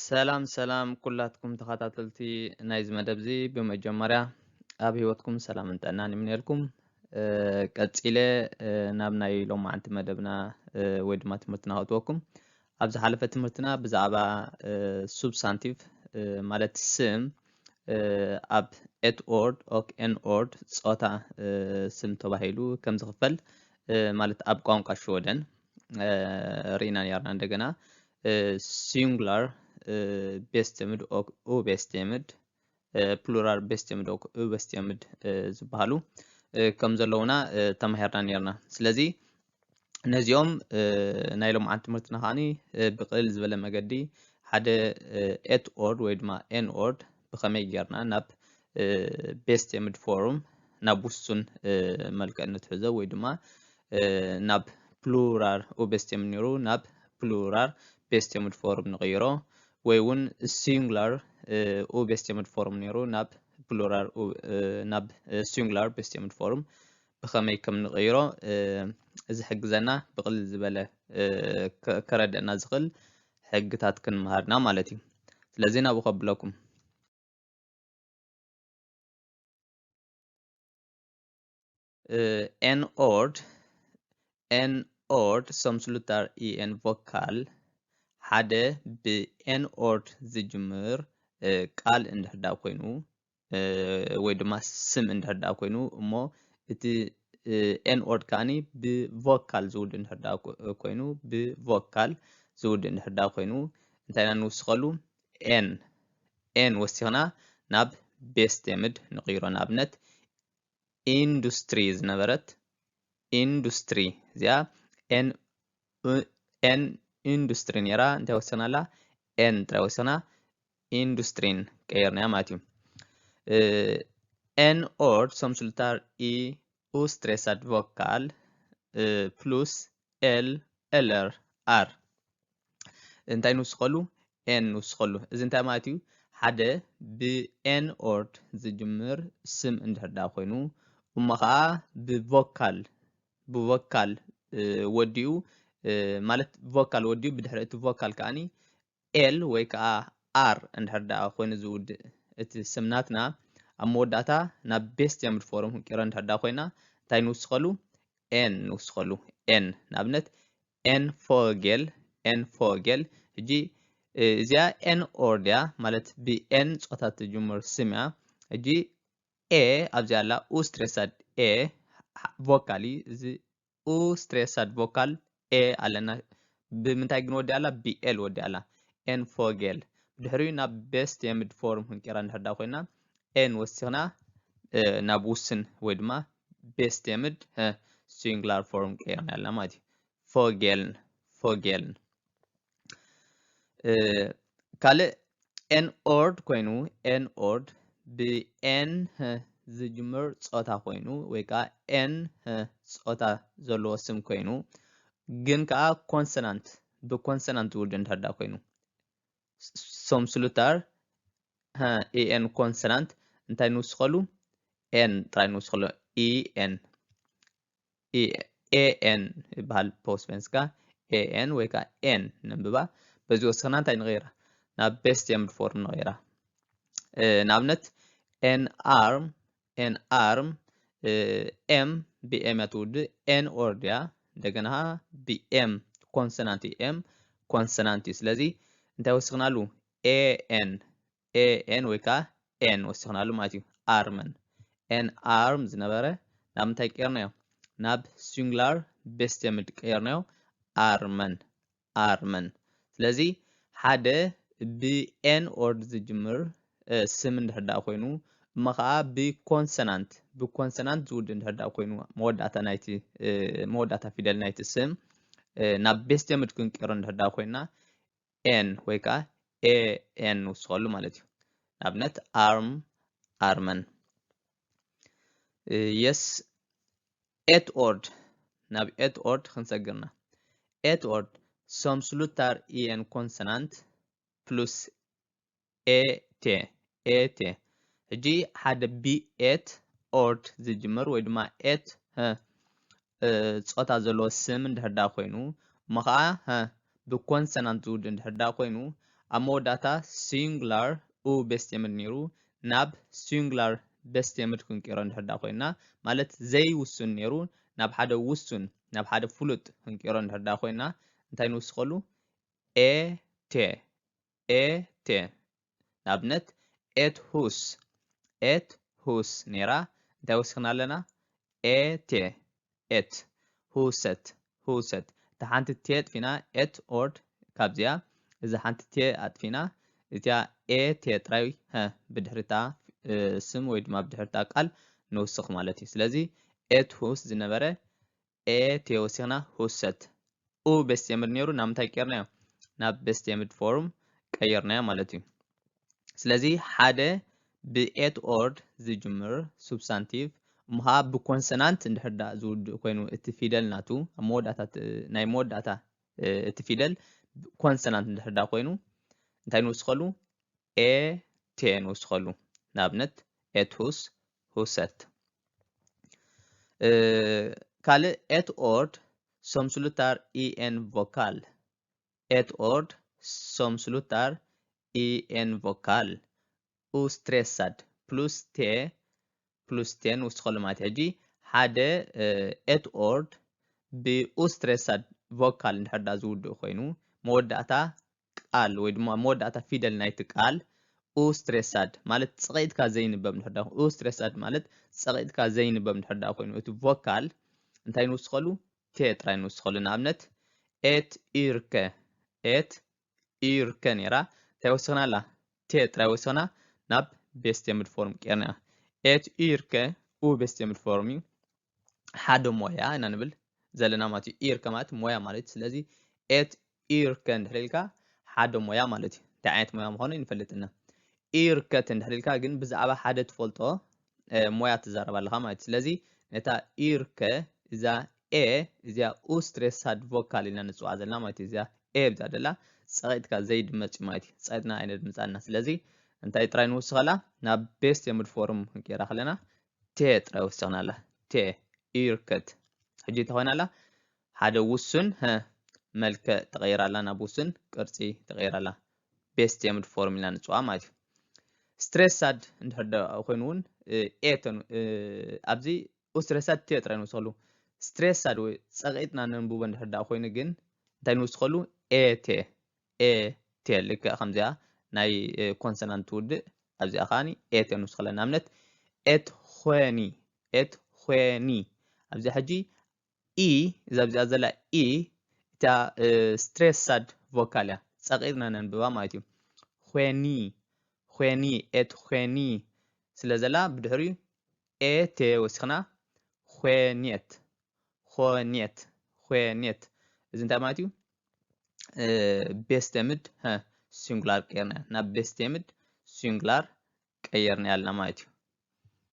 ሰላም ሰላም ኩላትኩም ተኸታተልቲ ናይዚ መደብ እዚ፣ ብመጀመርያ ኣብ ህይወትኩም ሰላምን ጥዕናን ይምነየልኩም። እ፣ ቀጺለ፣ እ፣ ናብ ናይ ሎማዓንቲ መደብና፣ እ፣ ወይ ድማ ትምህርትና ከእትወኩም። ኣብ ዝሓለፈ ትምህርትና ብዛዕባ፣ እ፣ ሱብስታንቲቭ፣ እ፣ ማለት ስም፣ እ፣ ኣብ ኤት ኦርድ ኦክ ኤን ኦርድ ጾታ፣ እ፣ ስም ተባሂሉ ከም ዝኽፈል፣ እ፣ ማለት ኣብ ቋንቋ ሽወደን፣ እ፣ ርኢና ነርና። እንደገና፣ እ፣ ሲንጉላር፣ እ፣ ቤስቴምድ ኦክ ኡቤስቴምድ፣ እ፣ ፕሉራል ቤስቴምድ ኦክ ኡቤስቴምድ፣ እ፣ ዝበሃሉ፣ እ፣ ከም ዘለውና፣ እ፣ ተማሂርና ነርና። ስለዚ ነዚኦም፣ እ፣ ናይ ሎምዓንቲ ትምህርትና ከዓኒ፣ እ፣ ብቕልል ዝበለ መገዲ ሓደ፣ እ፣ ኤት ኦርድ ወይ ድማ ኤን ኦርድ ብኸመይ ጌርና ናብ፣ እ፣ ቤስቴምድ ፎርም፣ ናብ ውሱን፣ እ፣ መልክዕ ንትሕዞ ወይ ድማ፣ እ፣ ናብ ፕሉራል ኡቤስቴምድ ነይሩ ናብ ፕሉራል ቤስቴምድ ፎርም ንቕይሮ፣ ወይ እውን ሲንጉላር፣ እ፣ ኡቤስቴምድ ፎርም ነይሩ ናብ ፕሉራል ኡ-፣ እ፣ ናብ፣ እ፣ ሲንጉላር ቤስቴምድ ፎርም ብኸመይ ከም ንቕይሮ፣ እ፣ ዝሕግዘና ብቕልል ዝበለ፣ እ፣ ከ-፣ ከረድአና ዝኽእል ሕግታት ክንመሃርና ማለት እዩ። ስለዚ ናብኡ ከብለኩም። እ፣ ኤን ኦርድ፣ ኤን ኦርድ፣ som slutter i en vokal፣ ሓደ ብኤን ኦርድ ዝጅምር፣ እ፣ ቃል እንድሕር ደኣ ኮይኑ፣ እ፣ ወይ ድማ ስም እንድሕር ደኣ ኮይኑ፣ እሞ እቲ፣ እ፣ ኤን ኦርድ ከዓኒ ብቮካል ዝውድእ እንድሕር ደኣ ኮ-፣ ኮይኑ፣ ብቮካል ዝውድእ እንድሕር ደኣ ኮይኑ፣ እንታይ ኢና ንውስኸሉ? ኤን፣ ኤን ወሲኽና ናብ ቤስቴምድ ንቕይሮ። ንኣብነት፣ ኢንዱስትሪ ዝነበረት ኢንዱስትሪ፣ እዚኣ ኤን፣ ኡ-፣ ኤን ኢንዱስትሪ ነይራ፣ እንታይ ወሲኽናላ? ኤን ጥራይ ወሲኽና ኢንዱስትሪን ቀየርናያ ማለት እዩ። እ፣ ኤን ኦርድ som slutter i ustressad vokal፣ እ፣ plus ኤል፣ ኤለር፣ ኣር። እንታይ ንውስኸሉ? ኤን ንውስኸሉ። እዚ እንታይ ማለት እዩ? ሓደ ብኤን ኦርድ ዝጅምር ስም እንድሕር ደኣ ኮይኑ፣ እሞ ኸዓ ብቮካል፣ ብቮካል፣ እ፣ ወዲኡ፣ እ፣ ማለት ቮካል ወዲኡ፣ ብድሕሪ እቲ ቮካል ከዓኒ ኤል ወይ ከዓ ኣር እንድሕር ደኣ ኮይኑ ዝውድእ እቲ ስም ናትና፣ ኣብ መወዳእታ ናብ ቤስቴምድ ፎርም ክንቅይሮ እንድሕር ደኣ ኮይና፣ እንታይ ንውስኸሉ? ኤን ንውስኸሉ። ኤን፣ ንኣብነት፣ ኤን ፎጌል፣ ኤን ፎጌል። ሕጂ፣ እ፣ እዚኣ ኤን ኦርድ እያ፣ ማለት ብኤን ጾታ ትጅምር ስም እያ። ሕጂ ኤ ኣብዚኣ ኣላ፣ ኡስትሬሳድ ኤ፣ ቮካል እዩ። እዚ ኡስትሬሳድ ቮካል ኤ ኣለና። ብምንታይ ግን ወዲኣ ኣላ? ብኤል ወዲኣ ኣላ። ኤን ፎጌል። ብድሕሪኡ ናብ ቤስቴምድ ፎርም ክንቅይራ እንድሕር ደኣ ኮይና፣ ኤን ወሲኽና፣ እ፣ ናብ ውስን ወይ ድማ ቤስቴምድ፣ እ፣ ሲንጉላር ፎርም ቀይርና ኣለና ማለት እዩ። ፎጌልን፣ ፎጌልን። እ፣ ካልእ ኤን ኦርድ ኮይኑ፣ ኤን ኦርድ ብኤን፣ እ፣ ዝጅምር ጾታ ኮይኑ፣ ወይ ከዓ ኤን፣ እ፣ ጾታ ዘለዎ ስም ኮይኑ፣ ግን ከዓ ኮንሶናንት፣ ብኮንሶናንት ዝውድእ እንድሕር ደኣ ኮይኑ፣ som slutter i en konsonant፣ እንታይ ንውስኸሉ? ኤን ጥራይ ንውስኸሉ። ኢ ኤን። ኢ-፣ ኤ ኤን ይበሃል ፖስት ስቨንስካ። ኤ ኤን ወይ ከዓ ኤን ነንብባ። በዚ ወሲኽና እንታይ ንቕይራ? ናብ ቤስቴምድ ፎርም ንቕይራ። እ፣ ንኣብነት፣ ኤን ኣርም፣ ኤን ኣርም፣ እ፣ ኤም ብኤም እያ ትውድእ፣ ኤን ኦርድ እያ። እንደገና ብኤም ኮንሶናንት እዩ፣ ኤም ኮንሶናንት እዩ። ስለዚ እንታይ ወሲኽናሉ? ኤ ኤን፣ ኤ ኤን ወይ ከዓ ኤን ወሲኽናሉ ማለት እዩ። ኣርመን። ኤን ኣርም ዝነበረ ናብ ምንታይ ቀየርናዮ? ናብ ሲንጉላር ቤስቴምድ ቀየርናዮ። ኣርመን፣ ኣርመን። ስለዚ ሓደ ብኤን ኦርድ ዝጅምር፣ እ፣ ስም እንድሕር ደኣ ኮይኑ፣ እሞ ኸዓ ብኮንሶናንት፣ ብኮንሶናንት ዝውድእ እንድሕር ደኣ ኮይኑ፣ መወዳእታ ናይቲ፣ እ፣ መወዳእታ ፊደል ናይቲ ስም፣ እ፣ ናብ ቤስቴምድ ክንቀይሮ እንድሕር ደኣ ኮይና፣ ኤን ወይ ከዓ ኤ ኤን ንውስኸሉ ማለት እዩ። ንኣብነት፣ ኣርም፣ ኣርመን። እ፣ የስ፣ ኤት ኦርድ፣ ናብ ኤት ኦርድ ክንሰግርና። ኤት ኦርድ፣ som slutter i en konsonant plus ኤ ቴ፣ ኤ ቴ። ሕጂ ሓደ ብኤት ኦርድ ዝጅምር ወይ ድማ ኤት፣ እ፣ እ፣ ጾታ ዘለዎ ስም እንድሕር ደኣ ኮይኑ፣ እሞ ኸዓ፣ እ፣ ብኮንሶናንት ዝውድእ እንድሕር ደኣ ኮይኑ፣ ኣብ መወዳእታ ሲንጉላር ኡ ቤስቴምድ ነይሩ ናብ ሲንጉላር ቤስቴምድ ክንቀይሮ እንድሕር ዳ ኮይና፣ ማለት ዘይውሱን ነይሩ ናብ ሓደ ውሱን፣ ናብ ሓደ ፍሉጥ ክንቀይሮ እንድሕር ዳ ኮይና፣ እንታይ ንውስኸሉ? ኤቴ፣ ኤቴ። ንኣብነት፣ ኤት ሁስ፣ ኤት ሁስ ነይራ፣ እንታይ ወሲኽና ኣለና? ኤቴ፣ ኤት፣ ሁሰት፣ ሁሰት። እታ ሓንቲ ቴ ኣጥፊና፣ ኤት ኦርድ ካብዚኣ፣ እዛ ሓንቲ ቴ ኣጥፊና፣ እቲኣ ኤቴ ጥራይ፣ ሀ፣ ብድሕሪታ፣ እ፣ ስም ወይ ድማ ብድሕሪታ ቃል ንውስኽ ማለት እዩ። ስለዚ፣ ኤት ሁስ ዝነበረ ኤቴ ወሲኽና፣ ሁሰት። ኡ ቤስቴምድ ነይሩ፣ ናብ ምንታይ ቀይርናዮ? ናብ ቤስቴምድ ፎርም ቀይርናዮ ማለት እዩ። ስለዚ፣ ሓደ ብኤት ኦርድ ዝጅምር ሱብስታንቲቭ፣ እሞ ኸዓ ብኮንሰናንት እንድሕር ዳ ዝውድእ ኮይኑ፣ እቲ ፊደል ናቱ፣ ኣብ መወዳእታ፣ ናይ መወዳእታ፣ እ፣ እቲ ፊደል ኮንሰናንት እንድሕር ዳ ኮይኑ፣ እንታይ ንውስኸሉ? ኤቴ ንውስኸሉ። ንኣብነት፣ ኤት ሁስ፣ ሁሰት። እ፣ ካልእ፣ ኤት ኦርድ፣ ሶም ስሉታር ኢ ኤን ቮካል። ኤት ኦርድ፣ ሶም ስሉታር ኢ ኤን ቮካል። ኡስትሬሳድ፣ ፕሉስ ቴ፣ ፕሉስ ቴ ንውስኸሉ ማለት እዩ። ሕጂ ሓደ፣ እ፣ ኤት ኦርድ ብኡስትሬሳድ ቮካል እንድሕር ዳ ዝውድእ ኮይኑ፣ መወዳእታ ቃል ወይ ድማ መወዳእታ ፊደል ናይቲ ቃል ኡስትሬሳድ ማለት ጸቒጥካ ዘይንበብ እንድሕር ዳ፣ ኡስትሬሳድ ማለት ጸቒጥካ ዘይንበብ እንድሕር ዳ ኮይኑ፣ እቲ ቮካል እንታይ ንውስኸሉ? ቴ ጥራይ ንውስኸሉ። ንኣብነት፣ ኤት ኢርከ፣ ኤት ኢርከ ነይራ፣ እንታይ ወሲኽና ኣላ? ቴ ጥራይ ወሲኽና ናብ ቤስቴምድ ፎርም ቀይርና። ኤት ኢርከ ኡ ቤስቴምድ ፎርም እዩ። ሓደ ሞያ ኢና ንብል ዘለና ማለት እዩ። ኢርከ ማለት ሞያ ማለት እዩ። ስለዚ፣ ኤት ኢርከ እንድሕር ኢልካ ሓደ ሞያ ማለት እዩ። እንታይ ዓይነት ሞያ ምዃኑ ይንፈልጥ ኢና። ኢርከት እንድሕር ኢልካ ግን ብዛዕባ ሓደ ትፈልጦ፣ እ፣ ሞያ ትዛረብ ኣለኻ ማለት እዩ። ስለዚ፣ ነታ ኢርከ፣ እዛ ኤ፣ እዚኣ ኡስትሬሳድ ቮካል ኢልና ንጽውዓ ዘለና ማለት እዩ። እዚኣ ኤ ብዛ ደላ ጸቒጥካ ዘይድመጽ እዩ ማለት እዩ። ጸቒጥና ኣይነድምጻ ኣለና። ስለዚ፣ እንታይ ጥራይ ንውስኸላ? ናብ ቤስቴምድ ፎርም ክንቀይራ ከለና፣ ቴ ጥራይ ወሲኽና ኣላ። ቴ፣ ኢርከት። ሕጂ እንታይ ኮይና ኣላ? ሓደ ውሱን፣ ሀ፣ መልክዕ ተቐይራ ኣላ፣ ናብ ውሱን ቅርጺ ተቐይራ ኣላ። ቤስቴምድ ፎርም ኢልና ንጽውዓ ማለት እዩ። ስትሬሳድ እንድሕር ደ-፣ ኮይኑ እውን፣ እ፣ ኤ ተን-፣ እ፣ ኣብዚ ኡስትሬሳድ ቴ ጥራይ ንውስኸሉ። ስትሬሳድ ወይ ጸቒጥና ነንብቦ እንድሕር ደኣ ኮይኑ ግን እንታይ ንውስኸሉ? ኤቴ። ኤቴ። ልክዕ ከምዚኣ ናይ፣ እ፣ ኮንሶናንት ትውድእ፣ ኣብዚኣ ከኣ ኤቴ ንውስኸላ። ንኣብነት፣ ኤት ኾኒ፣ ኤት ኾኒ። ኣብዚ ሕጂ ኢ፣ እዛ ኣብዚኣ ዘላ ኢ፣ እታ፣ እ፣ ስትሬሳድ ቮካል እያ። ጸቒጥና ነንብባ ማለት እዩ። ኾኒ፣ ኾኒ፣ ኤት ኾኒ ስለ ዘላ፣ ብድሕሪኡ ኤቴ ወሲኽና፣ ኾኔት፣ ኾኔት፣ ኾኔት። እዚ እንታይ ማለት እዩ? እ፣ ቤስቴምድ፣ ሀ፣ ሲንጉላር ቀይርና፣ ናብ ቤስቴምድ ሲንጉላር ቀይርና ኣለና ማለት እዩ።